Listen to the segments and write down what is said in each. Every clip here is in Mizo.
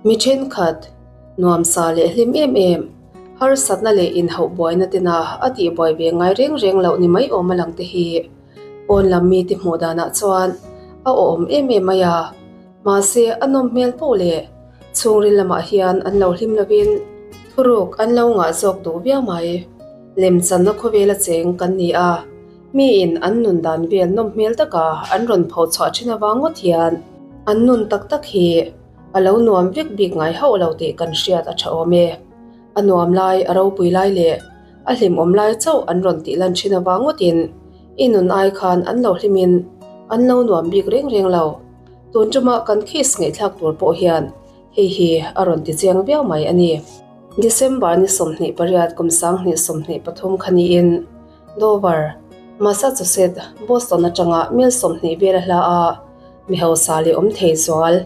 Mi thenkhat, nuamsa leh hlim em em, harsatna leh inhauh buaina tena a tihbuai ve ngai reng reng loh ni mai awm a lang te hi pawn lam mite hmuh danah chuan a awhawm em em mai a. Mahse, a nawm hmel poh leh chhungril lamah hian an lo hlim lovin thuruk an lo ngah zawk duh viau mai. Lemchanna khawvela cheng kan ni a, miin an nun dan vel nawm hmel taka an rawn pho chhuah thin avang ngawt hian an nun tak tak hi a lo nuam vek bik ngai hauh lo tih kan hriat a tha awm e. A nuam lai, a ropui lai leh a hlimawm lai chauh an rawn tih lan thin avang ngawtin i nun ai khan an lo hlimin an lo nuam bik reng reng lo. Tun ṭuma kan case ngaihthlak tur pawh hian hei hi a rawn ti chiang viau mai a ni. December ni 28 kum 2023 kha niin Dover, Massachusetts, Boston aṭanga mil 20 vel a hla a, mi hausa leh awm thei zual.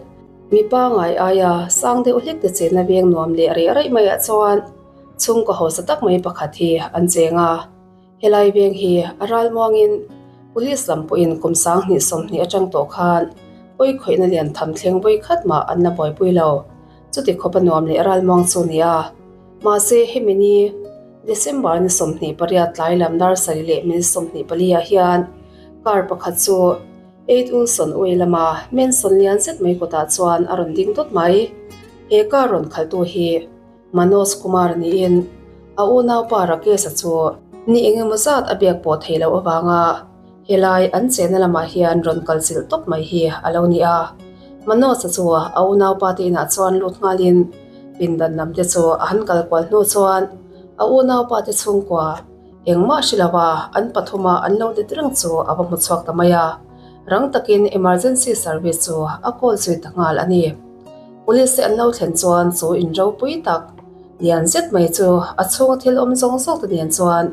Mi pangngai aia sang deuh hlek te chenna veng nuam leh reh raih maiah chuan chhungkaw hausa tak mai pakhat hi an cheng a. Helai veng hi a ral muangin Police lam pawhin kum 2020 atang tawh khan pawi khawihna lian tham thleng vawi khat mah an la buaipui lo. Chuti khawp a nuam leh ral muang chu ni a. Mahse hemi ni December ni 28 tlai lam dar sarih leh minute 24 ah hian car pakhat chu Eight Wilson Way lama Mansion lian zet mai kawtah chuan a rawn ding dawt mai. He car rawn khalhtu hi Manoj Kumar niin a unaupa Rakesh-a chu ni eng emaw zat a biak pawh theih loh avanga helai an chenna lamah hian rawn kal chilh tawp mai hi a lo ni a. Manoj-a chu a unaupa te inah chuan lut nghalin pindan lam te chu a han kal kual hnu chuan a unaupa te chhungkua engmah hre lova an pathuma an lo let reng chu a va hmu chhuak ta mai a. Rang takin emergency service chu a call zui ta nghal a ni. Police te an lo thlen chuan chu in ropui tak lian zet mai chu a chhunga thil awm zawng zawng te nen chuan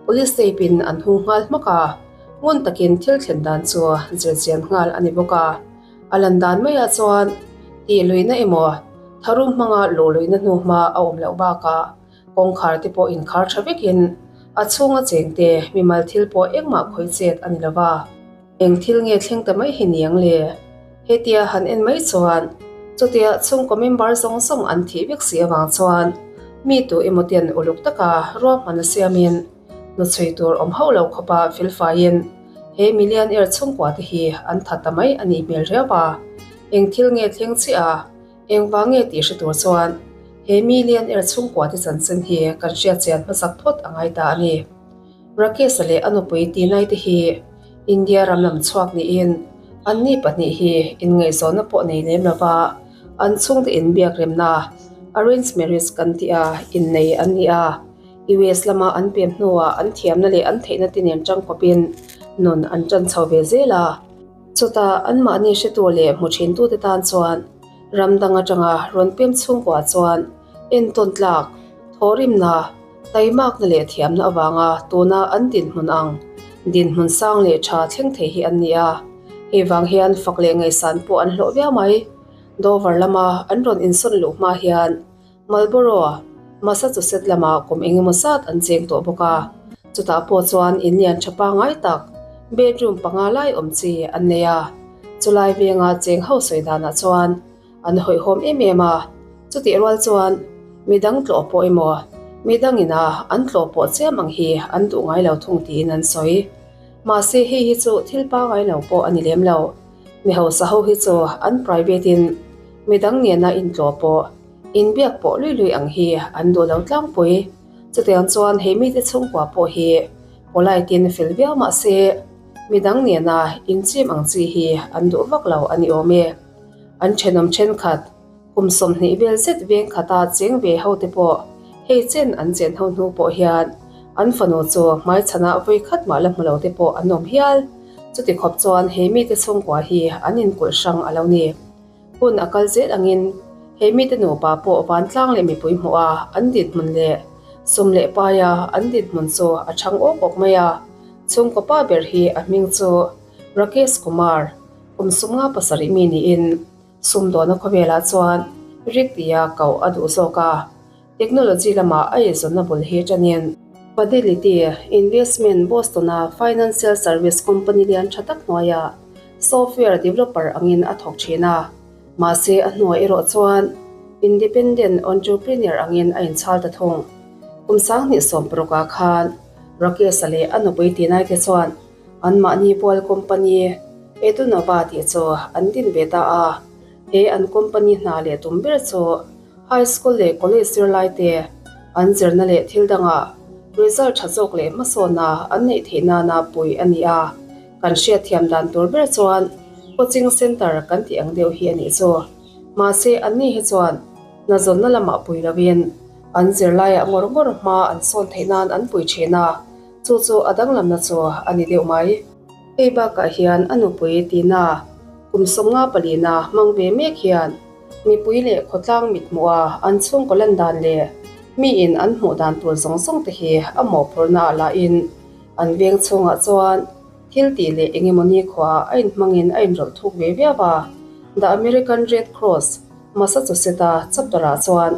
police tape in an hung nghal hmak a, ngun takin thil thlen dan chu zirchian nghal a ni bawk a. A lan dan maiah chuan tih luihna emaw tharum hmanga luh luihna hnu hma a awm loh bakah kawngkhar te pawh inkhar tha vekin a chhunga chengte mimal thil pawh engmah khawih chet a ni lova. Eng thil nge thleng ta mai hi niang le? Hetia han en mai chuan chutia chhungkaw member zawng zawng an thih vek si avang chuan mi tu emaw ten uluk taka ruahman a siamin hnuchhui tur awm hauh lo khawpa felfaiin he millionaire chhungkua te hi an tha ta mai a nih hmel riau a. Eng thil nge thleng chiah a, engvang nge tih hre tur chuan he millionaire chhungkua te chanchin hi kan hriatchian hmasak phawt a ngai ta a ni. Rakesh-a leh a nupui Tinai te hi India ram lam chhuak niin anni pahnih hi inngaihzawnna pawh nei lem lova an chhungte inbiak remna, arranged marriage kan tih a, innei an ni a. US lama an pem hnuah an thiamna leh an theihna te nen tangkawpin nun an tan chho ve zel a. Chutah anmahni hretu leh hmu thintute tan chuan ram dang atanga rawn pem chhungkua chuan entawn tlak, thawhrimna, Taimakna leh thiamna avanga tuna an dinhmun ang dinhmun sang leh tha thleng thei hi an ni a, hei vang hian fak leh ngaihsan pawh an hlawh viau mai. Dover lama an rawn insawn luh hma hian Marlborough, Massachusetts lama kum engemaw zat an cheng tawh bawk a, chutah pawh chuan in lian tha pangngai tak bedroom panga lai awm chi an nei a, chulai venga cheng ho sawi danah chuan An hawihhawm em em a, chutih rual chuan midang tlawh pawh emaw, midang ina an tlawh pawh chiam ang hi an duh ngai lo thung tiin an sawi. Mahse hei hi chu thil pangai lo pawh a ni lem lo. Mi hausa ho hi chu an private in midang nena intlawh pawh, inbiak pawh lui lui ang hi an duh lo tlangpui. Chutiang chuan he mite chhungkua pawh hi polite in fel viau mahse midang nena inchim ang chi hi an duh vak lo a ni awm e. An thenawm thenkhat, kum 20 vel zet veng khata cheng ve ho te pawh hei chen an chen ho hnu pawh hian an fanu chu hmaichhanah vawi khat mah la hmu lo te pawh an awm hial. Chuti khawp chuan he mite chhungkua hi an inkulh hrang a lo ni. Hun a kal zel angin he mite nupa pawh vantlang leh mipui hmuh a an dinhmun leh sum leh paia an dinhmun chu a chhang awk awk mai a. Chhungkaw pa ber hi a hming chu Rakesh Kumar, Kum 57 mi niin sumdawna khawvelah chuan Rick tia koh a duh zawk a, technology lama a eizawnna bul hi tanin Fidelity Investment Boston-a financial service company lian tha tak hnuaiah software developer angin a thawk thin a, mahse a hnuah erawh chuan. Independent Entrepreneur angin a inchhal ta thung. Kum 2016 ah khan Rakesh-a leh a nupui Tinai te chuan anmahni pual company Edunova tih chu an din ve ta a. He an company hna leh tum ber chu High School leh College zirlai te an zirna leh thil dangah result tha zawk leh hmasawna an neih theih nana pui a ni a. Kan hriatthiam dan tur ber chuan coaching centre kan tih ang deuh hi a nih chu. Mahse anni hi chuan hnazawnna lamah pui loin an zirlaiah ngawr ngawr hma an sawn theih nan an pui thin a, chu chu a danglamna chu a ni deuh mai. Hei bakah hian a nupui Tina kum 54 na hmang ve mek hian mipui leh khawtlang mithmuha an chhungkaw lan dan leh miin an hmuh dan tur zawng zawng te hi a mawhphurhna ah lahin an veng chhungah chuan thil tih leh eng emaw nikhua a inhmangin a inrawlh thuk ve viau a. The American Red Cross, Massachusetts-a chapter-ah chuan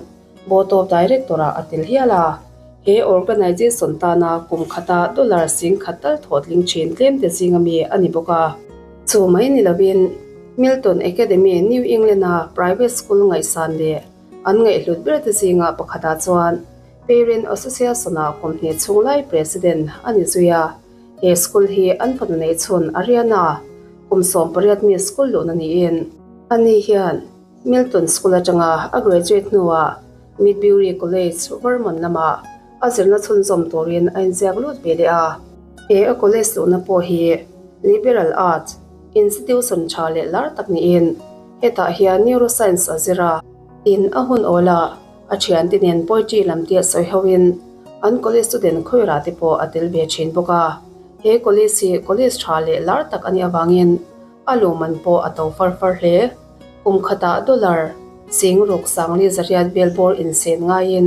Board of Director-ah a tel hial a. He organization tana kum khata dollar 10,000 tal thawh tling thin tlemte zinga mi a ni bawk a. Chu mai ni lovin Milton Academy, New England-a private school ngaihsan leh an ngaihhlut berte zinga pakhatah chuan Parent Association-ah kum hnih chhung lai President a ni zui a. He school hi an fanu neih chhun Ariana kum 18 mi school luhna niin ani hian Milton School atanga a graduate hnuah Midbury College, Vermont lamah a zirna chhunzawm turin a inziak lut ve leh a. He a college luhna pawh hi Liberal Arts institution tha leh lar tak niin hetah hian Neuroscience a zir a. Tin, a hun awlah a thiante nen poetry lam te a sawi hoin an college student khawirah te pawh a tel ve thin bawk a. He college hi college tha leh lar tak a nih avangin a luhman pawh a to far far hle. Kum khatah dollar 6800 vel bawr insen ngaiin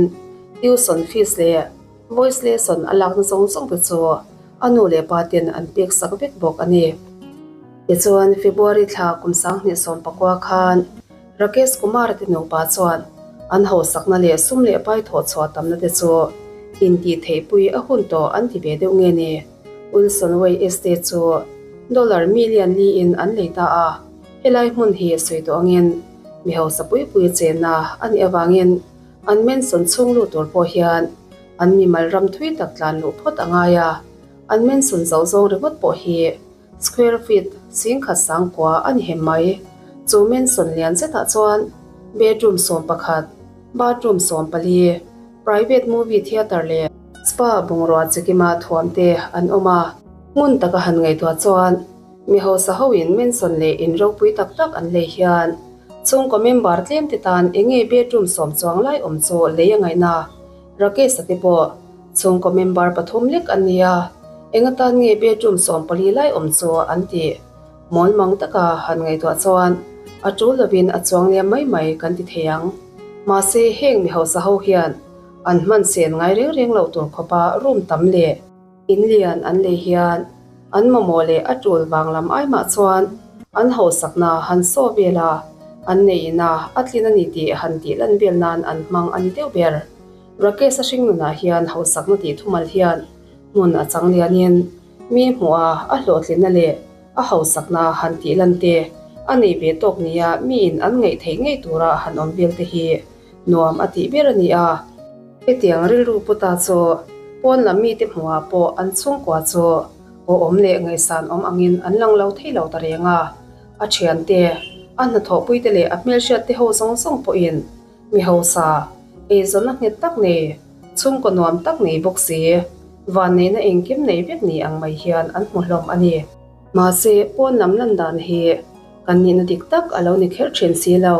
tuition fees leh voice lesson a lakna zawng zawng te chu a nu leh pa ten an pek sak vek bawk a ni. Tichuan February thla kum 2019 khan Rakesh Kumar-a te nupa chuan an hausakna leh sum leh pai thawh chhuah tamna te chu intih theihpui a hun tawh an ti ve deuh nge ni. Wilson Way Estate chu dollar million li in an lei ta a, helai hmun hi sawi tawh angin mi hausa pui pui chenna a nih avangin an mansion chhung lut tur pawh hian an mimal ram thui tak tlan luh phawt a ngai a, an mansion zo zawng ringawt pawh hi square feet 10,009 a ni hem mai. Chu mansion lian zetah chuan bedroom 11, bathroom 14, private movie theatre leh spa bungrua chikima thuam te an awm a. Hmun taka han ngaihtuah chuan mi hausa hoin mansion leh in ropui tak tak an lei hian chhungkaw member tlem te tan eng nge bedroom sawm chuang lai awm chu lei a ngaihna. Rakesh-a te pawh chhungkaw member pathum lek an ni a, eng atan nge bedroom 14 lai awm chu an tih mawlmang taka han ngaihtuah chuan a tul lovin a chuang liam mai mai kan ti thei ang. Mahse heng mi hausa ho hian an hman sen ngai reng reng loh tur khawpa room tam leh in lian an lei hian an mamawh leh a tul vang lam ai mah chuan an hausakna han saw vel a, an neihna a tlin a ni tih han tih lan vel nan an hmang a ni deuh ber. Rakesh-a hringnunah hian hausakna tih thumal hian hmun a chang lianin mi hmuha a hlawhtlinna leh a hausakna han tih lan te a nei ve tawk nia miin an ngaih theih ngei tura han awm vel te hi nuam a tih ber a ni a. Hetiang rilru pu ta chu pawn lam mite hmuhah pawh an chhungkua chu awhawm leh ngaihsan awm angin an lang lo thei lo ta reng a. A thiante, a hnathawhpuite leh a hmelhriatte ho zawng zawng pawhin mi hausa, eizawnna nghet tak nei, chhungkaw nuam tak nei bawk si, vanneihna engkim nei vek ni ang mai hian an hmu hlawm a ni. Mahse, pawn lam lan dan hi kan nihna dik tak a lo ni kher thin si lo.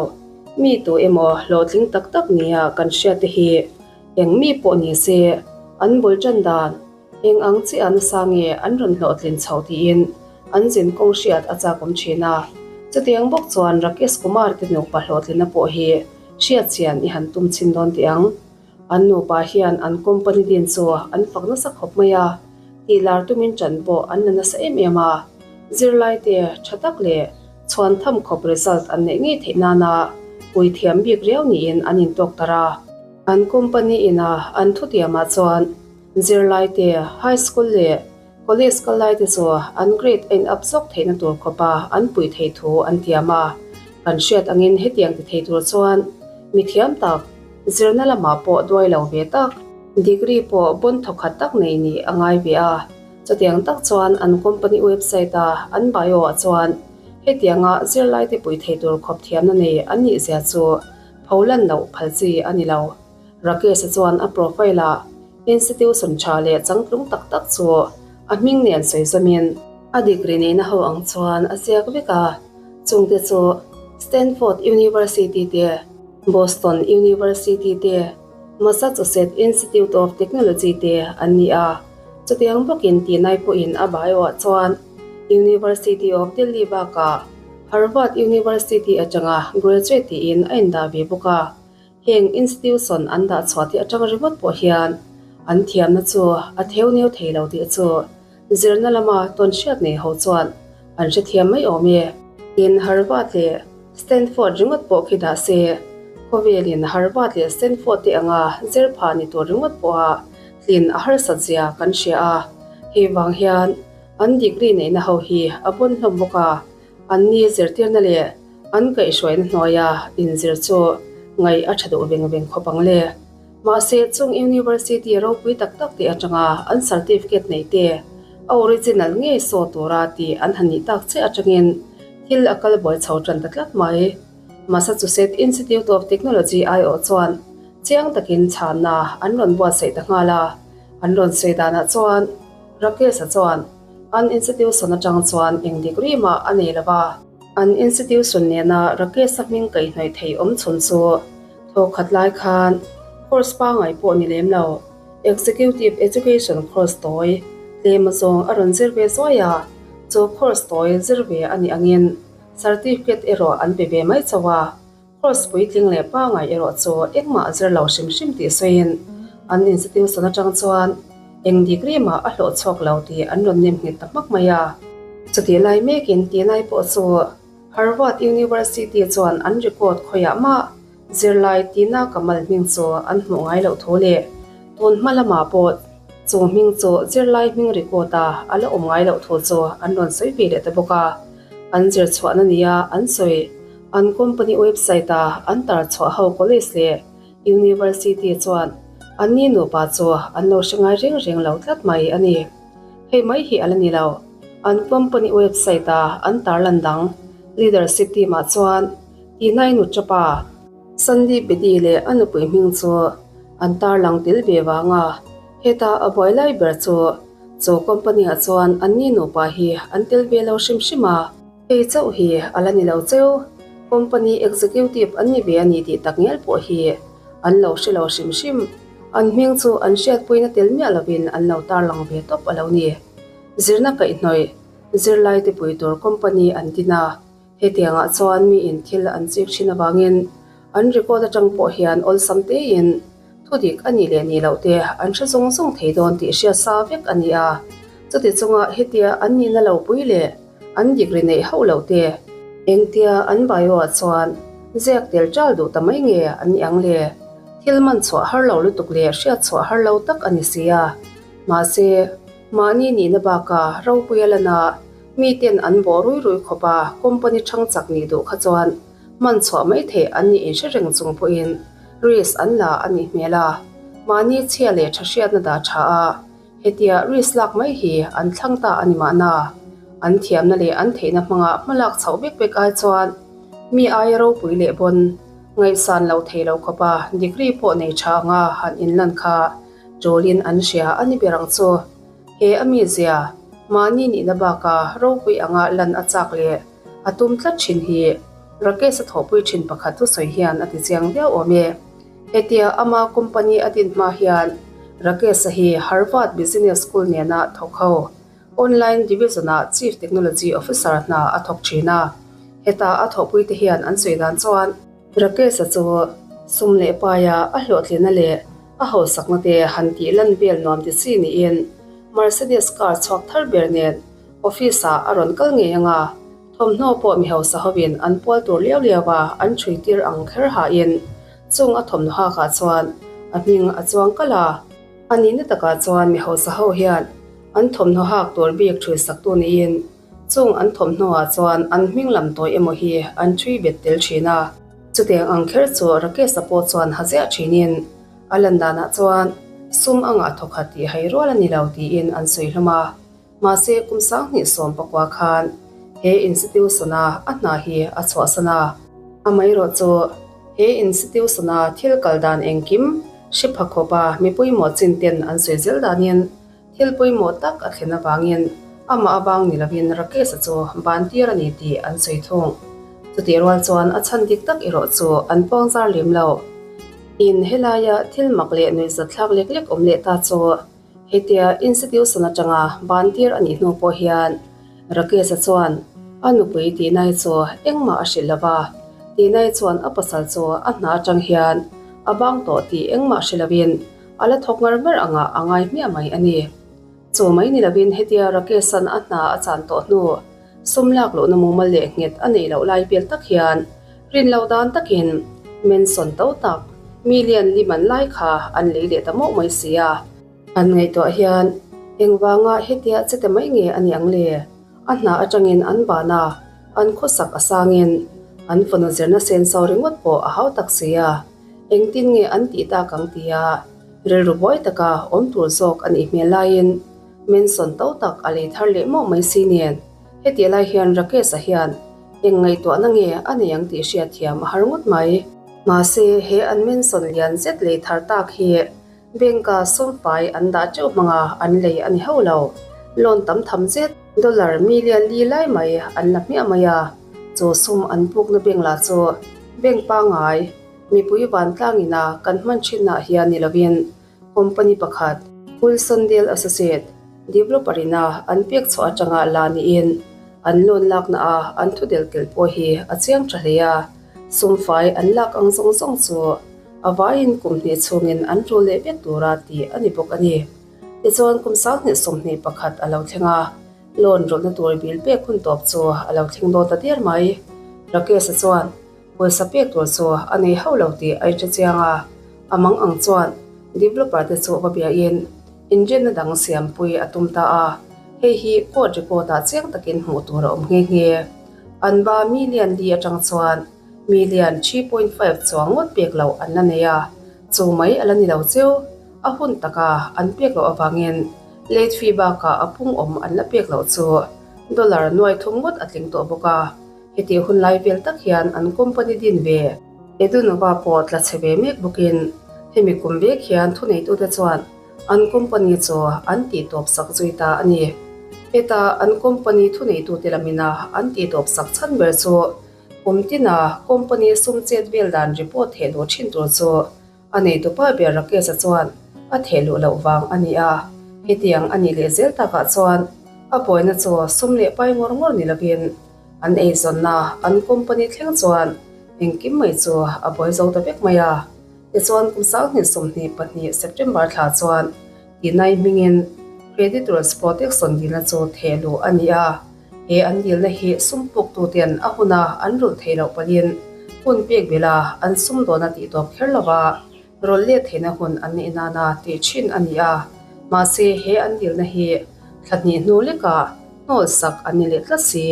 Mi tu emaw hlawhtling tak tak nia kan hriat te hi eng mi pawh ni se, an bul tan dan eng ang chiah nasa nge an rawn hlawhtlin chhoh tiin an zin kawng hriat a chakawm thin a. Chutiang bawk chuan Rakesh Kumar te nupa hlawhtlinna pawh hi hriat chian i han tum chhin dawn teh ang. An nupa hian an company din chu an fak nasa khawp mai a, tih lar tumin ṭan pawh an la nasa em em a. Zirlaite ṭha tak leh chhuan tham khawp result an neih ngei theih nana pui thiam bik riau niin an intawk tar a. An company ina an thutiamah chuan zirlaite high school leh college kal laite chu an grade a in up zawk theihna tur khawpa an pui thei thu an tiam a. Kan hriat angin hetiang ti thei tur chuan. Mithiam tak, zirna lamah pawh duai lo ve tak, degree pawh bon thawkhat tak nei nih a ngai ve a. Chutiang tak chuan an company website a an bio ah chuan hetianga zirlaite pui thei tur khawp thiamna nei an nih zia chu pho lan loh phal chi a ni lo. Rakesh-a chuan a profile ah institution tha leh changtlung tak tak chu a hming nen sawi zamin a degree neihna ho ang chuan a ziak vek a, chungte chu Stanford University te, Boston University te, Massachusetts Institute of Technology te an ni a. Chutiang bawkin Tinai pawhin a bio-ah chuan University of Delhi bakah Harvard University atanga graduate tiin a indah ve bawk a. Heng institution an dah chhuah tih atang ringawt pawh hian an thiamna chu a theu neu thei lo tih chu zirna lama tawn hriat nei ho chuan an hrethiam mai awm e. Tin, Harvard leh Stanford ringawt pawh khi dah se, khawvelin Harvard leh Stanford te anga zir phah ni tur ringawt pawha tlin a harsat zia kan hria a, hei vang hian an degree neihna ho hi a bawn hlawm bawk a, an ni zirtirna leh an kaihhruaina hnuaia inzir chu ngaih a tha duh veng veng khawp ang le. Mahse, chung university ropui tak tak te atanga an certificate neih te a original ngei saw tura tih an han nih tak chiah atangin thil a kal buai chho tan ta tlat mai. Massachusetts Institute of Technology aiawh chuan chiang takin chhanna an rawn buatsaih ta nghal a, an rawn sawi danah chuan Rakesh-a chuan an institution atang chuan eng degree mah a nei lo va. An institution nena Rakesh-a hming kaihhnawih thei awm chhun chu thawkhat lai khan course pangai pawh ni lem lo, Executive Education course tawi tlem azawng a rawn zir ve zuai a, chu course tawi zir ve a nih angin Certificate erawh an pe ve mai chauh a, course puitling leh pangai erawh chu engmah a zir lo hrim hrim tih sawiin an institution atang chuan eng degree mah a hlawh chhuak lo tih an rawn nem nghet ta hmak mai a. Chutih lai mekin Tinai pawh chu Harvard University chuan an record khawiah mah zirlai Tina Kamal hming chu an hmuh ngai loh thu leh tun hma lamah pawh chu hming chu zirlai hming record a a la awm ngai loh thu chu an rawn sawi ve leh ta bawk a. An zir chhuahna nia an sawi. An company website a an tar chhuah ho college leh university chuan an ni nupa chu an lo hre ngai reng reng lo tlat mai a ni. Hei mai hi a la ni lo. An company website a an tar lan dang leadership team ah chuan Tinai Nutrapa, Sandeep Bedi leh a nupui hming chu an tar lang tel ve vang a, heta a buai lai ber chu Chu company ah chuan an ni nupa hi an tel ve lo hrim hrim a, hei chauh hi a la ni lo cheu. Company executive an ni ve a ni tih tak ngial pawh hi an lo hre lo hrim hrim. An hming chu an hriatpuina tel miah lovin an lo tarlang ve tawp a lo ni. Zirna kaihhnawih, zirlai te pui tur company an din a, Hetiangah chuan miin thil an chik thin avangin an record atang pawh hian awlsam tein thudik a nih leh nih loh te an hre zung zung thei dawn tih hriat sa vek a ni a. Chuti chunga hetia an nihna lo pui leh an degree neih hauh loh te, engtia an bio ah chuan ziak tel ṭal duh ta mai nge an nih ang le? Thil man chhuah har lo lutuk leh hriat chhuah har lo tak a ni si a. Mahse, mahni nihna baka ropuia lana Miten an bawh rui rui khawp a, company ṭhang chak nih duh kha chuan hman chhuah mai theih an nih inhre reng chung pawhin risk an la a nih hmel a. Mahni chhia leh ṭha hriatna dah ṭha a, hetia risk lak mai hi an thlang ta a ni mahna. An thiamna leh an theihna hmanga hmalak chhoh vek vek ai chuan mi aia ropui leh pawn ngaihsan lo thei lo khawp a, degree pawh nei ṭha anga han inlan kha ṭulin an hria a ni ber ang chu. He a mizia, mahni nihna baka ropui anga lan a chak leh a tum tlat thin hi Rakesh a thawhpui thin pakhat thusawi hian a ti chiang viau awm e. Hetia ama company a din hma hian Rakesh-a hi Harvard Business School nena thawk ho Online Division-ah Chief Technology Officer hna a thawk thin a. Heta a thawhpuite hian an sawi dan chuan Rakesh-a chu sum leh paia a hlawhtlinna leh A hausakna te han tih lan vel nuam ti chi niin Mercedes car chhuak thar ber nen office ah a rawn kal ngei anga, thawmhnaw pawh mi hausa hovin an pual tur liau liau a an ṭhui tir ang kher hahin chung a thawmhnaw hak ah chuan a hming a chuang kalh a. A nihna takah chuan mi hausa ho hian an thawmhnaw hak tur bik ṭhui sak tu niin chung an thawmhnaw ah chuan an hming lam tawi emaw hi an ṭhui bet tel ṭhin a. Chutiang ang kher chu Rakesh-a pawh chuan ha ziah thinin a lan danah chuan sum a ngah thawkhat tih hai rual a ni lo tiin an sawi hlawm a. Mahse kum 2019 khan he institution-a a hna hi a chhuahsan a. Amaherawh chu he institution-a thil kal dan engkim hre pha khawpa mi pawimawh chin ten an sawi zel danin Thil pawimawh tak a thlen avangin amah avang ni lovin Rakesh-a chu ban tir a ni tih an sawi thung. Chutih rual chuan a chhan dik tak erawh chu an puang zar lem lo. In helaia thil mak leh nuihzatthlak lek lek awm leh ta chu hetia institution atanga ban tir a nih hnu pawh hian Rakesh-a chuan a nupui Tinai chu engmah a hrilh lo va, Tinai chuan a pasal chu a hna atang hian a bang tawh tih engmah hre lovin A la thawk ngar ngar angah a ngai hmiah mai a ni. Chu mai ni lovin hetia Rakesh-a'n a hna a chan tawh hnu, sum lak lohna mumal leh nghet a neih loh lai vel tak hian rin loh dan takin Mansion to tak million li man lai kha an lei leh ta mawh mai si a. An ngaihtuah hian engvanga hetia chete mai nge a ni ang le? A hna atangin an ban a, an khawsak a sangin an fanu zirna senso ringawt pawh a hau tak si a. Engtin nge an tih tak ang tia rilru buai taka awm tur zawk a nih hmel laiin Manson to tak a lei thar leh mawh mai si nen hetih lai hian Rakesh-a hian eng ngaihtuahna nge a nei ang tih hriatthiam a har ngawt mai. Mahse he an Manson lian zet lei thar tak hi Bank-a sumfai an dah teuh hmanga an lei a ni hauh lo. Loan tam tham zet dollar million li lai mai an la hmiah mai a, chu sum an pukna bank lah chu bank pangngai Mipui vantlang ina kan hman thinah hian ni lovin company pakhat, Wilson Dale Associate, developer ina an pek chhuah atanga la niin an loan lakna a an thu del tel pawh hi a chiang tha hle a, sumfai an lak ang zawng zawng chu a vaiin kum hnih chhungin an tul leh vek tura tih a ni bawk a ni. Tichuan kum 2021 a lo thleng a, loan rawlhna tur bill pek hun tawp chu a lo thleng dawn ta der mai. Rakesh-a chuan Pawisa pek tur chu a nei hauh lo tih a inhre chiang a, a mang ang chuan developer te chu va biain inrinna dang siampui a tum ta a, hei hi court record ah chiang takin hmuh tur a awm nghe nghe. An ba million li atang chuan million 3.5 chuang ngawt pek loh an la nei a, chu mai a la ni lo cheu, a hun taka an pek loh avangin late fee bakah a pung awm an la pek loh chu dollar nuai thum ngawt a tling tawh bawk a. Hetih hun lai vel tak hian an company din ve Edunova pawh tla chhe ve mek bawkin hemi kum vek hian thuneitute chuan an company chu an tihtawp sak zui ta a ni. Heta an company thuneitute lamina an tihtawp sak chhan ber chu kum tina company sum chet vel dan report thehluh thin tur chu A neitupa ber Rakesh-a chuan a theh luh loh vang a ni a, hetiang a nih leh zel takah chuan a buaina chu sum leh pai ngawr ngawr ni lovin an eizawnna an company thleng chuan engkim mai chu a buai zo ta vek mai a. Tichuan kum 2022 September thla chuan Tinai hmingin Creditors Protection dilna chu theh luh a ni a. He an dilna hi sum puktute'n a huna an rulh theih loh palhin hun pek bela an sum dawna tih tawp kher lova rawl let theihna hun an neih nana tih thin a ni a. Mahse, he an dilna hi thla hnih hnu lekah hnawl sak an ni leh tlat si.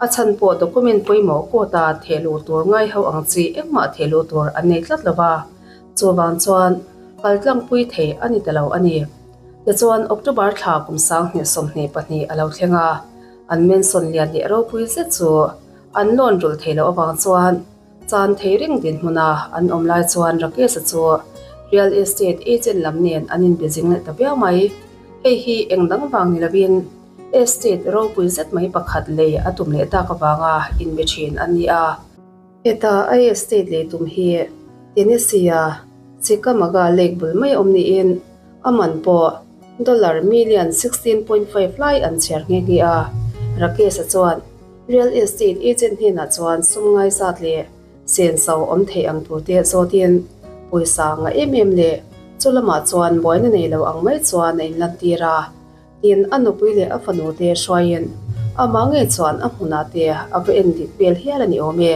A chhan pawh document pawimawh court-a theh luh tur ngai ho ang chi engmah theh luh tur an nei tlat lova, chuvang chuan kaltlangpui theih a ni ta lo a ni. Tichuan, October thla kum 2022 a lo thleng a, an mansion lian leh ropui zet chu an loan rulh thei loh avang chuan chan thei reng dinhmuna an awm lai chuan Rakesh-a chu real estate agent lam nen an inbe zing leh ta viau mai. Hei hi eng dang vang ni lovin estate ropui zet mai pakhat lei a tum leh tak avanga inbe thin a ni a. Heta a estate lei tum hi Tennessee-a Chickamauga Lake bul mai awm niin a man pawh dollar million 16.5 lai an chhiar nghe nghe a. Rakesh-a chuan real estate agent hnenah chuan sum ngai zat leh senso awm theih ang turte zawtin pawisa ngah em em leh chu lamah chuan buaina nei lo ang mai chuan a inlantir a. Tin, a nupui leh a fanu te hruaiin amah ngei chuan a hmunah te a va en dik vel hial a ni awm e.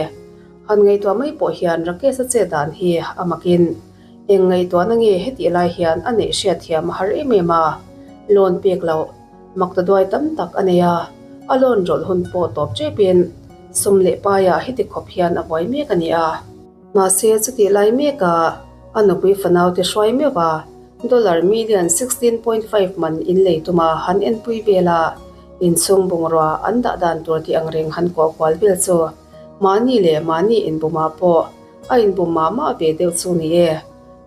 Han ngaihtuah mai pawh hian Rakesh-a chet dan hi a makin eng ngaihtuahna nge hetih lai hian a neih hriat thiam a har em em a, loan pek loh maktaduai tam tak a nei a, a loan rawlh hun pawh tawp tepin sum leh paiah heti khawp hian a buai mek a ni a. Mahse, chutih lai meka a nupui fanaute hruai meuh a, dollar million 16.5 man in lei tuma han enpui vel a, inchhung bungrua an dah dan tur tih ang reng han kuah kual vel chu mahni leh mahni inbumah pawh a inbum mah mah ve deuh chu ni e.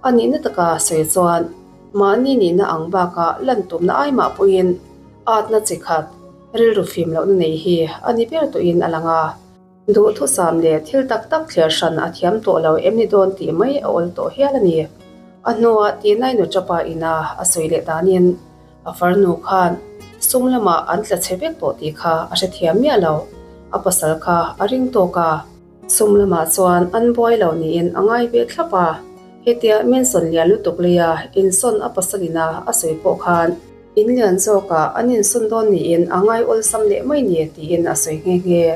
A nihna taka sawi chuan mahni nihna ang bakah lan tumna ai mah pawhin atna chi khat rilru fim lohna nei hi a ni ber tawhin a lang a. Duhthusam leh thil tak tak thliar hran a thiam tawh lo em ni dawn tih mai a awl tawh hial a ni. A hnuah Tinai nu tapa ina a sawi leh danin a farnu khan sum lamah an tla chhe vek tawh tih kha a hrethiam miah lo. A pasal kha a ring tawk a. Sum lamah chuan an buai lo niin a ngai ve thlap a. Hetia Manson lian lutuk leia insawn a pasal ina a sawi pawh khan In lian zawkah an insawn dawn niin a ngai awlsam leh mai ni tiin a sawi nghe nghe.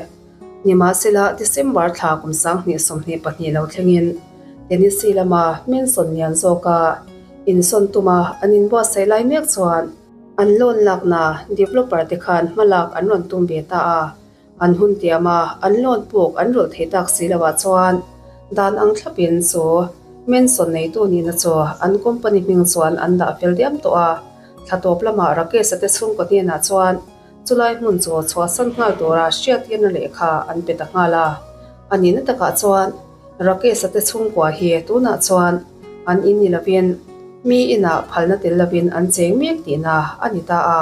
Nimahsela, December thla kum 2022 lo thlengin Tennessee lama Manson lian zawka insawn tuma an inbuatsaih lai mek chuan an loan lakna developer te khan hmalak an rawn tum ve ta a. An hun tiam a, an loan puk an rulh thei tak si loah chuan dan ang thlapin chu Manson neitu nihna chu an company hming chuan an dah fel diam tawh a. Thla tawp lamah Rakesh-a te chhungkaw hnenah chuan chulai hmun chu chhuahsan nghal tura hriattirna lehkha an pe ta nghal a. A nihna takah chuan Rakesh-a te chhungkua hi tunah chuan an in ni lovin mi inah phalna tel lovin an cheng mek tihna a ni ta a.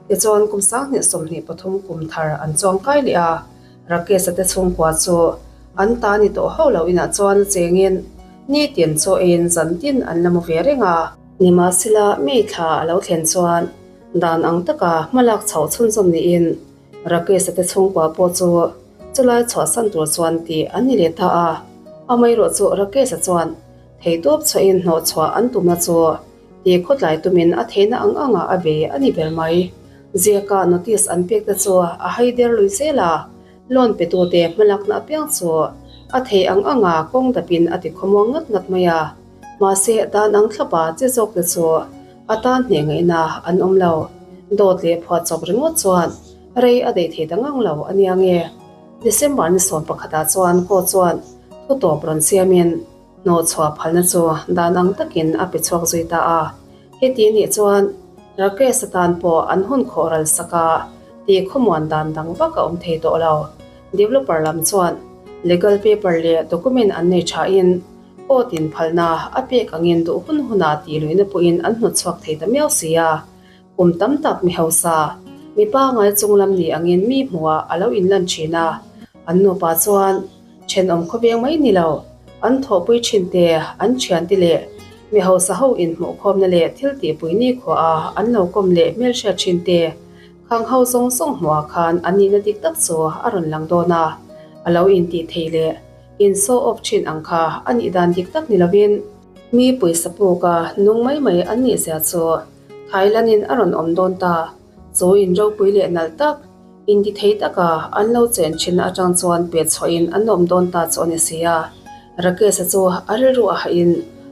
Tichuan kum 2023 kum thar an chuang kai leh a, Rakesh-a te chhungkua chu an ta ni tawh hauh lo inah chuan a chengin nitin chaw eiin zan tin an la mu ve reng a. Nimahsela May thla a lo thlen chuan dan ang taka hmalak chhoh chhunzawm niin Rakesh-a te chhungkua pawh chu chulai chhuahsan tur chuan tih an ni leh ta a. Amaherawhchu chu Rakesh-a chuan theitawp chhuahin hnawhchhuah an tumna chu Ti khawtlai tumin a theihna ang angah a bei a ni ber mai. Ziaka notice an pek te chu a hai der lui zel a, loan petute hmalakna apiang chu a thei ang anga kawng dapin a ti khawmuang ngat ngat mai a. Mahse, dan ang thlapa che zawk te chu a tan hneh ngaihna an awm lo. Dawt leh phuahchawp ringawt chuan rei a daih thei ta ngang lo a nia nge. December ni 11 ah chuan court chuan thutawp rawn siamin, Hnawhchhuah phalna chu dan ang takin a pe chhuak zui ta a. Heti nih chuan Rakesh atan pawh an hun khawh ral sak a, tih khawmuan dan dang vak a awm thei tawh lo. Developer lam chuan legal paper leh document an nei thain court in phalna a pek angin duh hun hunah tih luihna pawhin an hnawtchhuak thei ta miau si a. Kum tam tak mi hausa, mi pangai chunglam ni angin mi hmuhah a lo inlan thin a, an nupa chuan thenawm khawveng mai ni lo, an thawhpui thin te, an thiante leh mi hausa ho inhmuhkhawmna leh thil tihpui nikhuaha an lo kawm leh hmelhriat thin te, khang ho zawng zawng hmuhah khan an nihna dik tak chu a rawn lang dawn a, a lo intih thei leh in show off thin ang kha a nih dan dik tak ni lovin mi pawisa puka nung mai mai an nih zia chu Thailand-in a rawn awm dawn ta. Chu in ropui leh nalh tak, inti thei taka an lo chen thinna atang chuan pet chhuahin an awm dawn ta chu a ni si a. Rakesh-a chu a rilru a hahin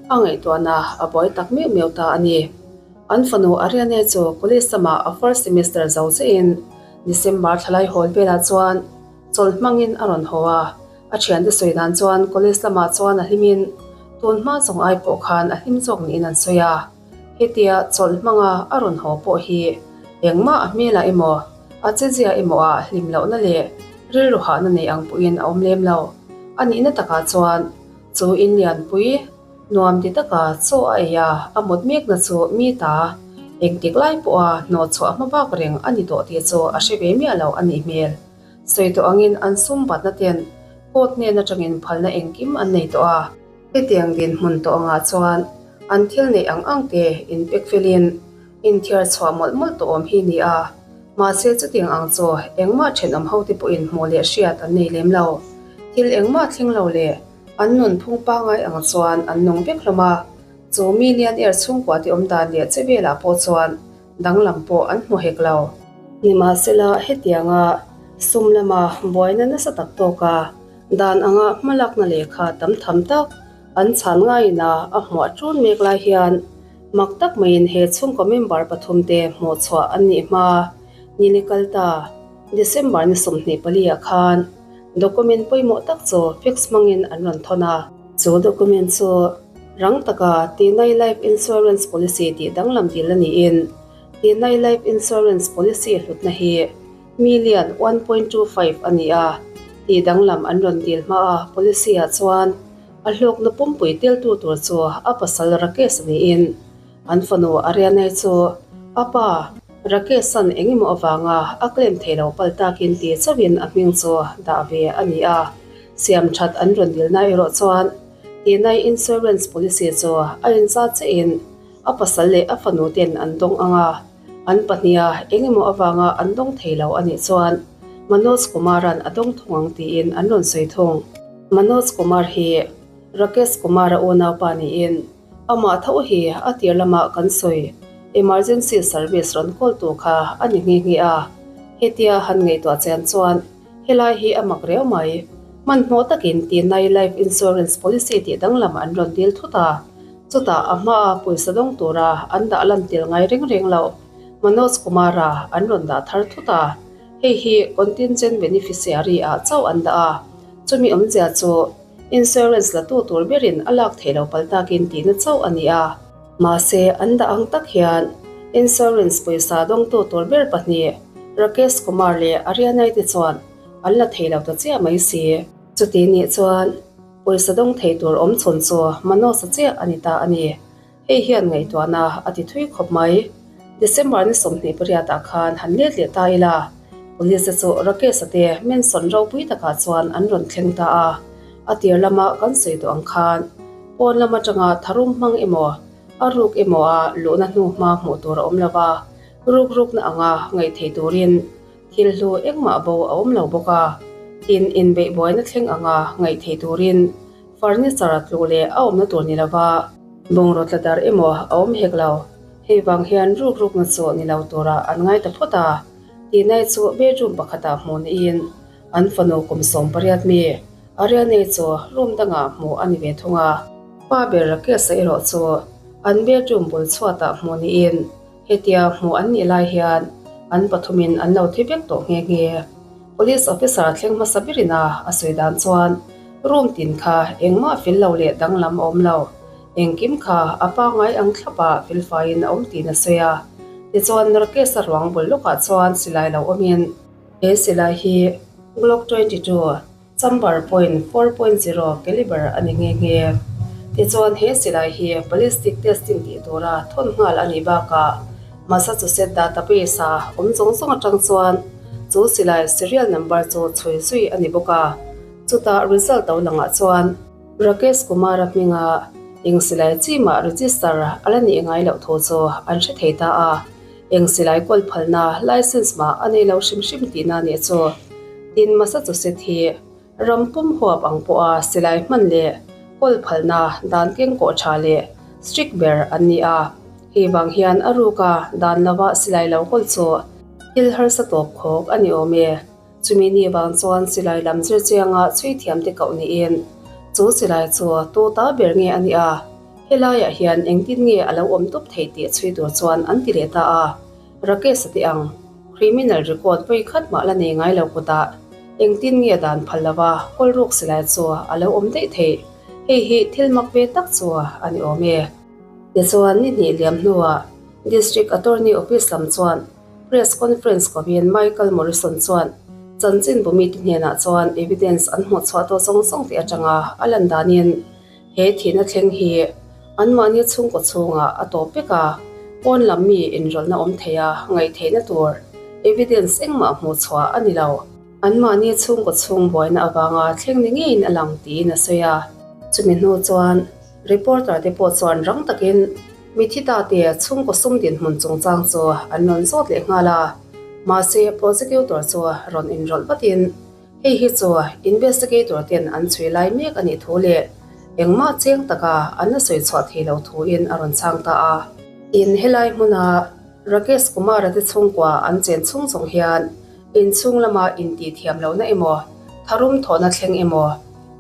a ngaihtuahna a buai tak meuh meuh ta a ni. An fanu Ariane chu college lamah a first semester zo chiahin December thlalai hawl velah chuan chawlh hmangin a rawn haw a. A thiante sawi dan chuan college lamah chuan a hlimin tun hma zawng ai pawh khan a hlim zawk niin an sawi a. Hetia chawlh hmanga a rawn haw pawh hi engmah a hmelah emaw, a chezia emaw ah hlim lohna leh rilru hahna nei ang pawhin a awm lem lo. A nihna takah chuan chu in lianpui nuam ti taka chaw a ei a, a mut mekna chu mi ta engtik lai pawha hnawhchhuah hma bak reng a ni tawh tih chu a hre ve miah lo a nih hmel. Sawi tawh angin an sum batna ten court hnen atangin phalna engkim an nei tawh a. Hetiang dinhmun tawh angah chuan an thil neih ang ang te inpek felin inthiar chhuah mawlh mawlh tawh awm hi ni a, mahse chutiang ang chu engmah thenawm ho te pawhin hmuh leh hriat an nei lem lo. Thil engmah thleng lo leh an nunphung pangai ang chuan an nung vek hlawm a, chu mi lian er chhungkua te awm dan leh che velah pawh chuan danglam pawh an hmu hek lo. Nimahsela hetianga sum lama buaina nasa tak tawka Dan anga hmalakna lehkha tam tham tak an chhan ngaiin a a hmuah ṭun mek lai hian mak tak maiin he chhungkaw member pathumte hmuhchhuah an nih hma nili kal ta December ni 24 ah khan document pawimawh tak chu fax hmangin an rawn thawn a. Chu document chu rang taka Tinai Life Insurance Policy tih danglam dil a niin Tinai Life Insurance Policy hlutna hi million 1.25 a ni a, tih danglam an rawn dil hma a policy-ah chuan a hlawkna pumpui teltu tur chu a pasal Rakesh niin an fanu Arianai chu a pa Rakesh-a'n eng emaw avanga a claim thei lo pal takin ti chauhin a hming chu dah ve a ni a, siam that an rawn dilna erawh chuan Tinai Insurance Policy chu a inzat chiahin a pasal leh a fanu ten an dawng ang a, an pahniha eng emaw avanga an dawng thei lo a nih chuan Manoj Kumar-a'n a dawng thung ang tiin an rawn sawi thung. Manoj Kumar hi Rakesh Kumar-a unaupa niin amah tho hi a tir lama kan sawi emergency service rawn kawltu kha a ni nghe nghe a, hetia han ngaihtuah chian chuan helai hi a mak riau mai. Hmanhmawh takin Tinai Life Insurance Policy tih danglam an rawn dil thut a. Chutah a hmaa pawisa dawng tura an dah lan tel ngai reng reng loh Manoj Kumar-a an rawn dah thar thut a, hei hi contingent beneficiary ah chauh an dah a, chumi awmzia chu insurance la tu tur berin a lak theih lo pal takin tihna chauh a ni a. Mahse an dah ang tak hian insurance pawisa dawngtu tur ber pahnih Rakesh Kumar leh Arianai te chuan an la thei lo ta chiah mai si. Chuti nih chuan Pawisa dawng thei tur awm chhun chu Manoj-a chiah a ni ta a ni. Hei hian ngaihtuahna a ti thui khawp mai. December ni 28 ah khan han let leh ta ila, Police te chu Rakesh-a te mansion ropui takah chuan an rawn thleng ta a. A tir lama kan sawi tawh ang khan pawn lam atanga tharum hmang emaw, a ruk emaw a luhna hnu hma hmuh tur a awm lo va, ruk rukna anga ngaih thei turin Thil hlu engmah bo a awm lo bawk a, in inbeih buaina thleng anga ngaih theih turin furniture a tlu leh a awmna tur ni lova bungraw tla darh emaw a awm hek lo. Hei vang hian ruk rukna chu ni lo turah an ngai ta phawt a, Tinai chu bedroom pakhatah hmuh niin an fanu kum 18 mi Ariane chu room dangah hmuh a ni ve thung a. Pa ber Rakesh-a erawh chu an bedroom bul chhuatah hmuh niin Hetia hmuh an nih lai hian an pathumin an lo thi vek tawh nghe nghe. Police officer thleng hmasa berin a a sawi dan chuan room tin kha engmah fel lo leh danglam a awm lo. Engkim kha a pangngai ang thlapah felfaiin a awm tiin a sawi a. Tichuan Rakesh-a ruang bul lawkah chuan silai lo awmin he silai hi Glock 22 Chamber point 4.0 caliber a ni nghe nghe. Tichuan he silai hi ballistic testing tih tura thawn nghal a nih bakah Massachusetts database a awm zawng zawng atang chuan chu silai serial number chu chhui zui a ni bawk a. Chutah result lo langah chuan Rakesh Kumar-a hminga eng silai chi mah register a la nih ngai loh thu chu an hre thei ta a. Eng silai kawl phalna license mah a nei lo hrim hrim tihna nih chu. Tin, Massachusetts hi ram pum huap ang pawha silai hman leh kawl phalna dan keng kawh tha leh strict ber an ni a. Hei vang hian a ruka dan lova silai lo kawl chu thil harsa tawp khawk a ni awm e. Chumi ni vang chuan silai lam zir chianga chhui thiam te koh niin chu silai chu tu ta ber nge a nih a, helaiah hian engtin nge a lo awm tup thei tih chhui tur chuan an ti leh ta a. Rakesh-a te ang, criminal record vawi khat mah la nei ngai lo kutah engtin nge dan phal lova kawl ruk silai chu a lo awm daih theih? Hei hi thil mak ve tak chu a ni awm e. Tichuan ni hnih liam hnuah District Attorney Office lam chuan Press conference kovin Michael Morrison chuan chanchinbu mite hnenah chuan evidence an hmuh chhuah tawh zawng zawng tih atanga a lan danin he thihna thleng hi anmahni chhungkaw chhungah a tawp vek a, pawn lam mi inrawlhna awm thei a ngaih theihna tur evidence engmah hmuh chhuah a ni lo. Anmahni chhungkaw chhung buaina avanga thleng ni ngeiin a lang tiin a sawi a. Chumi hnu chuan reporter te pawh chuan rang takin Mithi ta te chhungkaw sum dinhmun chungchang chu an rawn zawt leh nghal a, mahse prosecutor chu rawn inrawlh vatin hei hi chu investigator ten an chhui lai mek a nih thu leh engmah cheng taka an la sawi chhuah thei lo thuin a rawn chhang ta a. In helai hmuna Rakesh Kumar-a te chhungkua an chen chhung zawng hian inchhung lama intih thiam lohna emaw, tharum thawhna thleng emaw,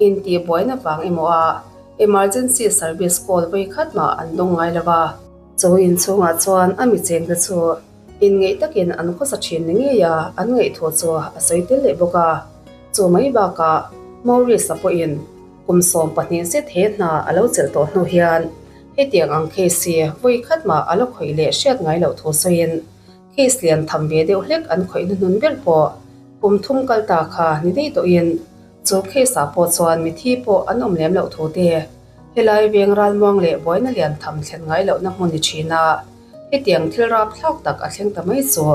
intih buaina vang emaw a Emergency service call vawi khat mah an dawng ngai lo va. Chu inchhungah chuan a mi chengte chu inngeih takin an khawsa thin ni ngei a, an ngaih thu chu a sawi tel leh bawk a. Chu mai bakah Maurice-a pawhin. Kum 12 zet he hna a lo chelh tawh hnu hian hetiang ang case hi vawi khat mah a la khawih leh hriat ngai loh thu sawiin case lian tham ve deuh hlek an khawih hnuhnun ber pawh kum thum kal ta kha ni daih tawhin chu case ah pawh chuan mithi pawh an awm lem loh thu te helai veng ralmuang leh buaina lian tham thlen ngai lohna hmun ni thin a hetiang thil rapthlak tak a thleng ta mai chu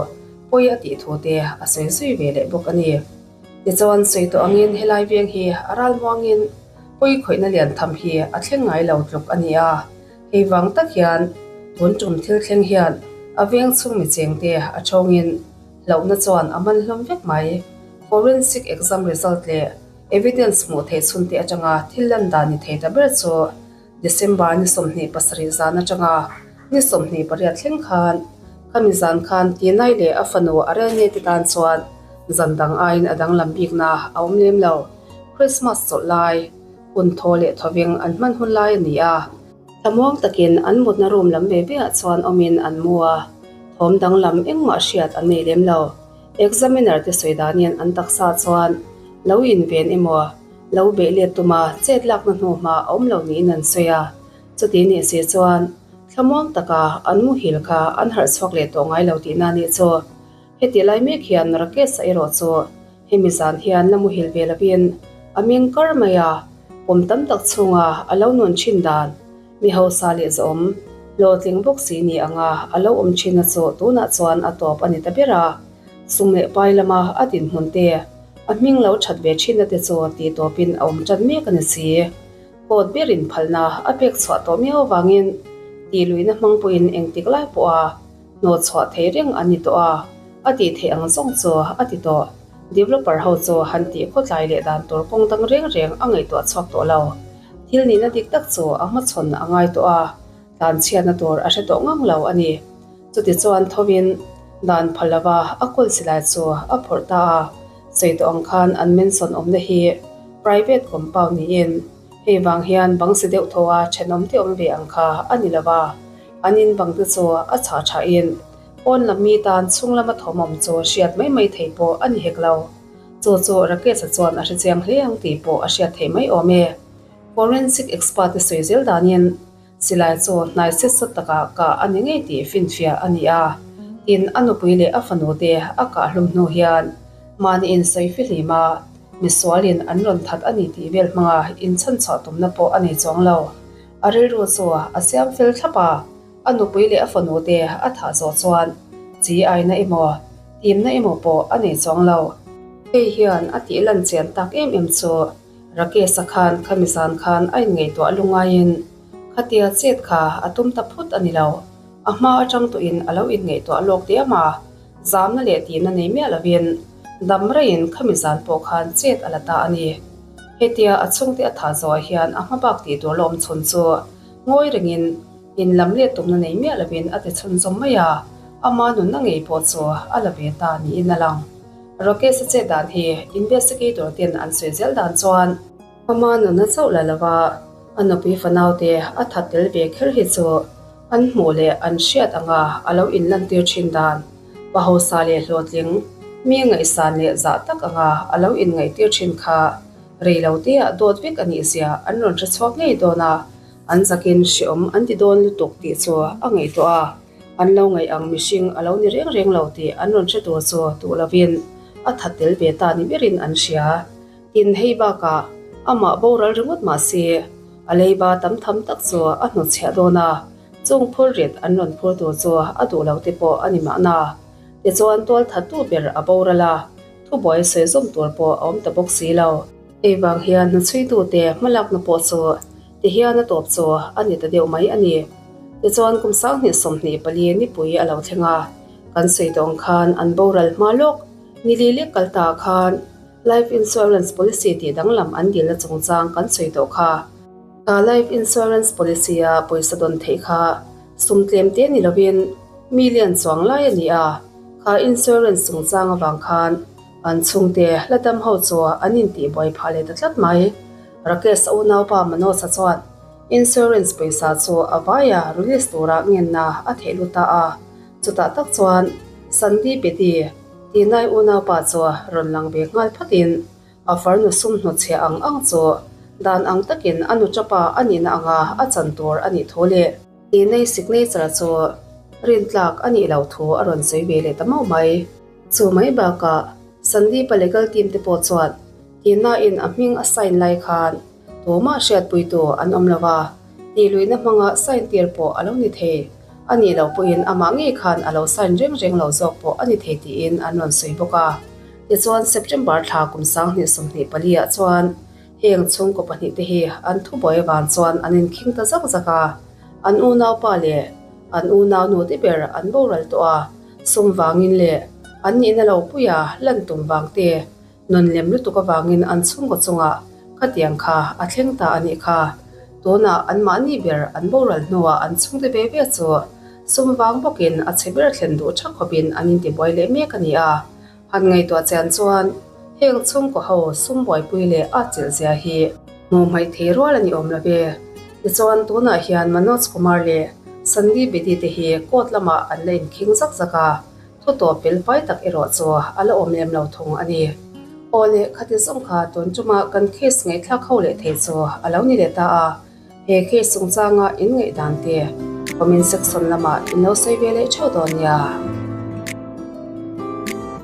pawi a tih thu te a sawi zui ve leh bawk a ni. Tichuan, sawi tawh angin helai veng hi a ral muangin pawi khawihna lian tham hi a thleng ngai lo tluk a ni a. Hei vang tak hian tun tum thil thleng hian a veng chhung mi chengte a thawngin hlauhna chuan a man hlawm vek mai. Forensic exam result leh evidence hmuh theih chhunte atanga thil lan dan ni thei ta ber chu December ni 27 zan atanga ni 28 thleng khan khami zan khan Tinai leh a fanu Ariane te tan chuan zan dang aiin a danglam bikna a awm lem lo. Christmas chawlh lai, hun thaw leh thawveng an hman hun lai a ni a. Thlamuang takin an mutna room lam ve ve ah chuan awmin an mu a, thawm danglam engmah hriat an nei lem lo. Examiner te sawi danin an taksa chuan lo inven emaw, Lo beih let tuma chet lakna hnu hma a awm lo niin an sawi a, chuti nih si chuan thlamuang taka an muhil kha an harh chhuak leh tawh ngai lo tihna a nih chu. Heti lai mek hian Rakesh-a erawh chu hemi zan hian la muhil ve lovin a meng kar mai a, kum tam tak chhunga a lo nun thin dan, mi hausa leh zawm, hlawhtling bawk si ni anga a lo awm thinna chu tunah chuan a tawp a ni ta ber a. Sum leh pai lama a dinhmun te, a hming lo that ve thinna te chu tih tawpin a awm tan mek a ni si. Court berin phalna a pek chhuah tawh miau avangin tih luihna hmang pawhin engtik lai pawha hnawh chhuah thei reng an ni tawh a, a tih theih ang zawng chu a ti tawh. Developer ho chu han tih khawtlai leh dan tur kawng dang reng reng a ngaihtuah chhuak tawh lo. Thil nihna dik tak chu a hmachhawn a ngai tawh a, tlanchhiatna tur a hre tawh ngang lo a ni. Chutichuan thovin dan phal lova a kawl silai chu a phawrh ta a, sawi tawh ang khan an mansion awmna hi private compound niin hei vang hian bang si deuh thaw a thenawm te awm ve ang kha a ni lova, an in bang te chu a chhah thahin pawn lam mi tan chhung lama thawm awm chu hriat mai mai thei pawh a ni hek lo. Chu chu Rakesh-a chuan a hrechiang hle ang tih pawh a hriat theih mai awm e. Forensic expert te sawi zel danin Silai chu hnai set sawt takah kah a ni ngei tih finfiah a ni a, tin a nupui leh a fanu te a kah hlum hnu hian mahni insawi fihlim a, misualin an rawn that a ni tih vel hmanga inchhanchhuah tumna pawh a nei chuang lo. A rilru chu a siam fel thlap a, a nupui leh a fanu te a thah zawh chuan chi aina emaw, timna emaw pawh a nei chuang lo. Hei hian a tih lan chian tak em em chu Rakesh-a khan khami zan khan a inngaihtuah lungaiin khatia chet kha a tum ta phut a ni lo. A hma atang tawhin a lo inngaihtuah lawk diam a, zamna leh tihna nei miah lovin dam reiin khami zan pawh khan chet a la ta a ni. Hetia a chhungte a thah zawhah hian a hma bak tih tur lawm chhun chu ngawi rengin in lam let tumna nei miah lovin a ti chhunzawm mai a, ama nunna ngei pawh chu a la ve ta niin a lang. Rakesh-a chet dan hi investigator ten an sawi zel dan chuan ama nunna chauh la lova a nupui fanaute a that tel ve kher hi chu an hmuh leh an hriat anga a lo inlantir thin dan, pa hausa leh hlawhtling, mi ngaihsan leh zah tak anga a lo inngaihtir thin kha rei lo teah dawt vek a nih zia an rawn hre chhuak ngei dawn a, an zakin hreawm an ti dawn lutuk tih chu a ngaihtuah a. An lo ngaih ang mihring a lo ni reng reng lo tih an rawn hre tur chu duh lovin a that tel ve ta ni berin an hria. Tin, hei bakah amah boral ringawt mah se a leiba tam tham tak chu a hnutchhiah dawn a, chung phur rit an rawn phur tur chu a duh lo te pawh a ni mahna. Tichuan tual thattu ber a boral a, thubuai sawi zawm tur pawh a awm ta bawk si lo. Hei vang hian hnachuitute hmalakna pawh chu Tihian a tawp chu a ni ta deuh mai a ni. Tichuan kum 2024 nipui a lo thleng a, kan sawi tawh ang khan an boral hma lawk ni li lek kal ta khan Life Insurance Policy tih danglam an dilna chungchang kan sawi tawh kha. Kha Life Insurance Policy a pawisa dawn theih kha sum tlem te ni lovin million chuang lai a ni a, kha insurance chungchang avang khan An chhungte la dam ho chu an intihbuai phah leh ta tlat mai. Rakesh a unaupa Manoj-a chuan insurance pawisa chu a vaia release tura ngenna a theih lut ta a. Chutah tak chuan Sandeep Bedi tinai unaupa chu rawn lang ve nghal phatin a farnu sum hnawtchhiah ang ang chu. Dan ang takin a nu tapa a nihna anga a chan tur a nih thu leh Tinei signature chu rintlak a nih loh thu a rawn sawi ve leh ta mauh mai. Chu mai bakah Sandeep-a legal team te pawh chuan Tina-in a hming a sign lai khan tumah hriatpuitu an awm lo va, tihluihna hmanga sign tir pawh a lo ni thei. A nih loh pawhin amah ngei khan a lo sign reng reng lo zawk pawh a ni thei tiin an rawn sawi bawk a. Tichuan September thla kum 2024 ah chuan heng chhungkaw pahnihte hi an thubuai avang chuan an inkhing ta zak zak a, an unaupa leh an unaunu te ber an boral tawh a, sum vangin leh an nihna lo puia lan tum vang te Nun lem lutuk avangin an chhungkaw chungah khatiang kha a thleng ta a nih kha. Tunah anmahni ber an boral hnuah an chhungte ve ve chu sum vang bawkin a chhe ber thlen duh tha khawpin an intibuai leh mek a ni a. Han ngaihtuah chian chuan heng chhungkaw ho sum buaipui leh a chilh zia hi hmuh hmaih thei rual a ni awm lo ve. Tichuan tunah hian Manoj Kumar leh Sandeep Bedi te hi court lamah an la inkhing zak zak a. Thu tawp fel fai tak erawh chu a la awm lem lo thung a ni. Aw leh khati zawng kha tun tuma kan case ngaihthlak ho leh thei chu a lo ni leh ta a, he case chungchanga in ngaihdan te comment section lamah in lo sawi ve leh theuh dawn nia.